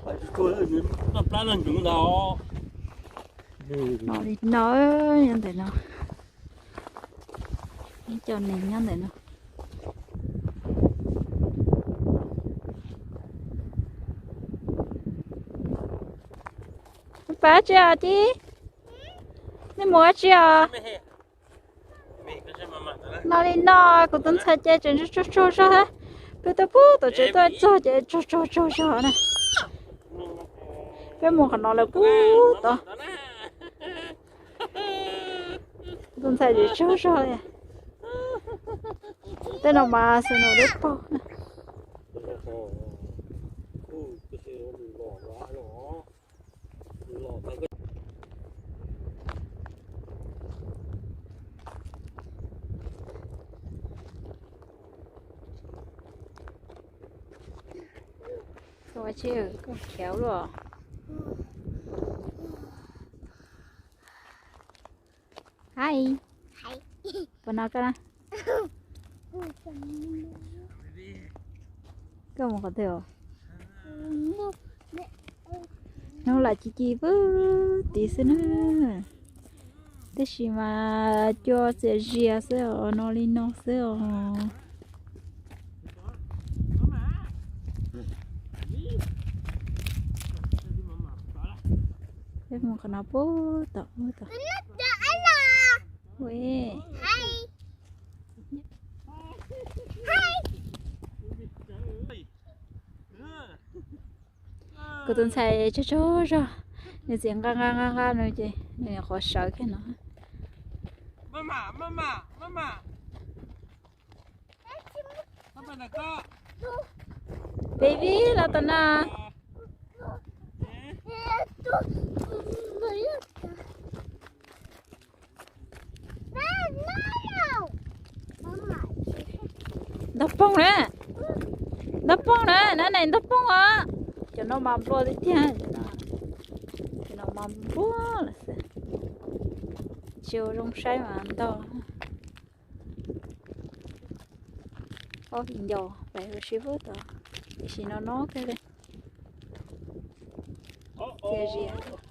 Noj plab noj ncuv ntag. No li no, nyob ntawm no. Ib co neeg nyob ntawm no. Pab tsi os Ci? Nej mus ua tsi os? No li no, kuv tus ntxhais ces tseem tsaug tsaug zog. Peb tuaj pub tom tsev tuaj txog ces tsaug tsaug tsaug zog na. Peb mus qhov no lawm pub tod. Kuv tus ntxhais tseem tsaug zog li. Tej no mas xws nus deb paug na. Ua tsi koj khiav luaj? Hais, puas hnov koj na? Koj mus qhov twg os? Hnub lam ci ci pub tid xwb na. Tab sis mas cua txias zias xwb os, no li no xwb os. Peb mus qhov no pub tom ub tod. Kuv tus ntxhais tsaug tsaug zog, nws txiv nqa nqa nqa nqa nws ces nws nyuam qhuav sawv kiag no. Baby los tom no. Ntog poog na, ntog poog na, nab nais ntog poog os. Cov no mas nplua tiag tiag, cov no mas nplua lawm xwb. Tsis ua zoo saib mas ntog. Ob viv ncaus pem ua si pub tod, tiam sis no no kawg li. Txias zias.